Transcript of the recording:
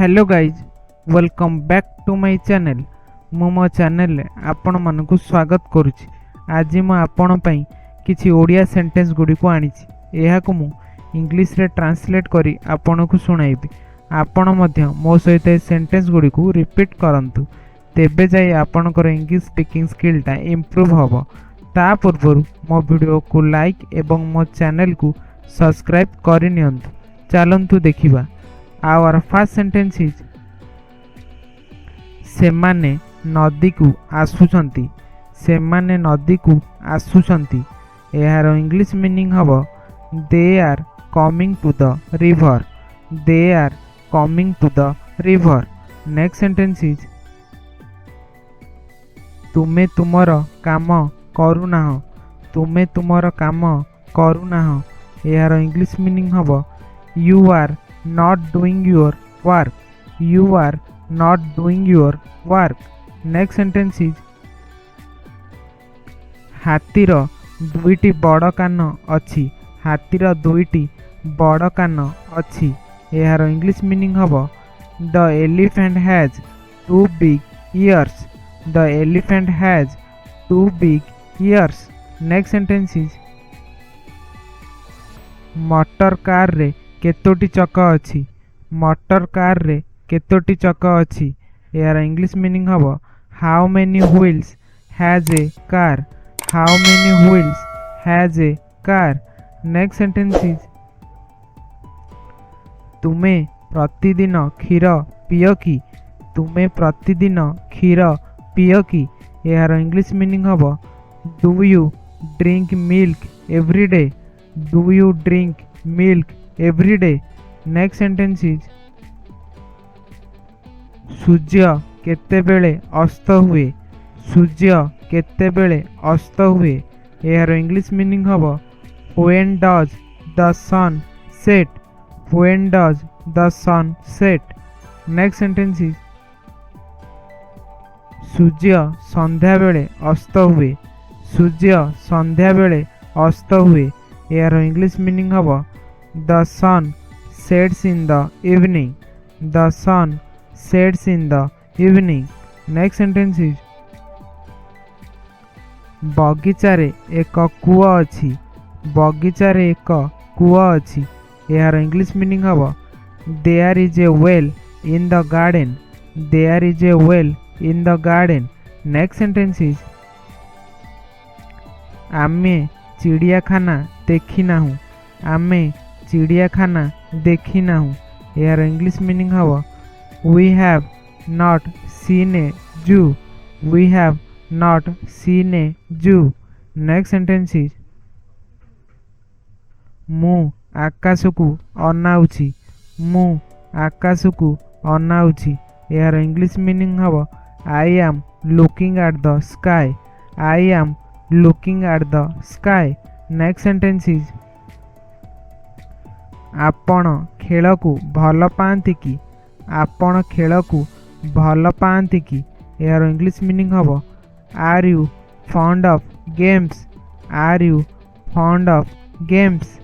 Hello guys, welcome back to my channel. ମୁଁ ମୋ ଚ୍ୟାନେଲରେ ଆପଣମାନଙ୍କୁ ସ୍ୱାଗତ କରୁଛି। ଆଜି ମୁଁ ଆପଣ ପାଇଁ କିଛି ଓଡ଼ିଆ ସେଣ୍ଟେନ୍ସ ଗୁଡ଼ିକୁ ଆଣିଛି। ଏହାକୁ ମୁଁ ଇଂଲିଶରେ ଟ୍ରାନ୍ସଲେଟ୍ କରି ଆପଣଙ୍କୁ ଶୁଣାଇବି। ଆପଣ ମଧ୍ୟ ମୋ ସହିତ ଏ ସେଣ୍ଟେନ୍ସ ଗୁଡ଼ିକୁ ରିପିଟ୍ କରନ୍ତୁ, ତେବେ ଯାଇ ଆପଣଙ୍କର ଇଂଲିଶ ସ୍ପିକିଂ ସ୍କିଲ୍ଟା ଇମ୍ପ୍ରୁଭ୍ ହେବ। ତା ପୂର୍ବରୁ ମୋ ଭିଡ଼ିଓକୁ ଲାଇକ୍ ଏବଂ ମୋ ଚ୍ୟାନେଲକୁ ସବସ୍କ୍ରାଇବ୍ କରିନିଅନ୍ତୁ। ଚାଲନ୍ତୁ ଦେଖିବା। Our first sentence is, ସେମାନେ ନଦୀକୁ ଆସୁଛନ୍ତି। ସେମାନେ ନଦୀକୁ ଆସୁଛନ୍ତି। ଏହାର ଇଂଲିଶ ମିନିଂ ହେବ, They are coming to the river. They are coming to the river. Next sentence is, ତୁମେ ତୁମର କାମ କରୁନାହଁ। ତୁମେ ତୁମର କାମ କରୁନାହଁ। ଏହାର ଇଂଲିଶ ମିନିଂ ହେବ, You are not doing your work. You are not doing your work. Next sentence is, ହାତୀର ଦୁଇଟି ବଡ଼ କାନ ଅଛି। ହାତୀର ଦୁଇଟି ବଡ଼ କାନ ଅଛି। ଏହାର ଇଂଲିଶ ମିନିଂ ହେବ, The elephant has two big ears. The elephant has two big ears. Next sentence is, ମଟର କାରରେ କେତୋଟି ଚକ ଅଛି? ମଟର କାରରେ କେତୋଟି ଚକ ଅଛି? ଏହାର ଇଂଲିଶ ମିନିଂ ହେବ, How many wheels has a car? How many wheels has a car? Next sentence is, ତୁମେ ପ୍ରତିଦିନ କ୍ଷୀର ପିଅ କି? ତୁମେ ପ୍ରତିଦିନ କ୍ଷୀର ପିଅ କି? ଏହାର ଇଂଲିଶ ମିନିଂ ହେବ, Do you drink milk every day? Do you drink milk every day? Next sentence is, ସୂର୍ଯ୍ୟ କେତେବେଳେ ଅସ୍ତ ହୁଏ? ସୂର୍ଯ୍ୟ କେତେବେଳେ ଅସ୍ତ ହୁଏ? ଏହାର ଇଂଲିଶ ମିନିଂ ହେବ, When does the sun set? When does the sun set? Next sentence is, ସୂର୍ଯ୍ୟ ସନ୍ଧ୍ୟାବେଳେ ଅସ୍ତ ହୁଏ। ସୂର୍ଯ୍ୟ ସନ୍ଧ୍ୟାବେଳେ ଅସ୍ତ ହୁଏ। ଏହାର ଇଂଲିଶ ମିନିଂ ହେବ, The sun sets in the evening. The sun sets in the evening. Next sentence is, ବଗିଚାରେ ଏକ କୂଅ ଅଛି। ବଗିଚାରେ ଏକ କୂଅ ଅଛି। ଏହାର ଇଂଲିଶ ମିନିଂ ହେବ, There is a well in the garden. There is a well in the garden. Next sentence is, ଆମେ ଚିଡ଼ିଆଖାନା ଦେଖିନାହୁଁ। ଆମେ ଚିଡ଼ିଆଖାନା ଦେଖିନାହୁଁ। ଏହାର ଇଂଲିଶ ମିନିଂ ହେବ, We have not seen a zoo. We have not seen a zoo. Next sentence is, ମୁଁ ଆକାଶକୁ ଅନାଉଛି। ମୁଁ ଆକାଶକୁ ଅନାଉଛି। ଏହାର English meaning ହେବ, I am looking at the sky. I am looking at the sky. Next sentence is, ଆପଣ ଖେଳକୁ ଭଲ ପାଆନ୍ତି କି? ଆପଣ ଖେଳକୁ ଭଲ ପାଆନ୍ତି କି? ଏହାର ଇଂଲିଶ ମିନିଂ ହେବ, Are you fond of games? Are you fond of games?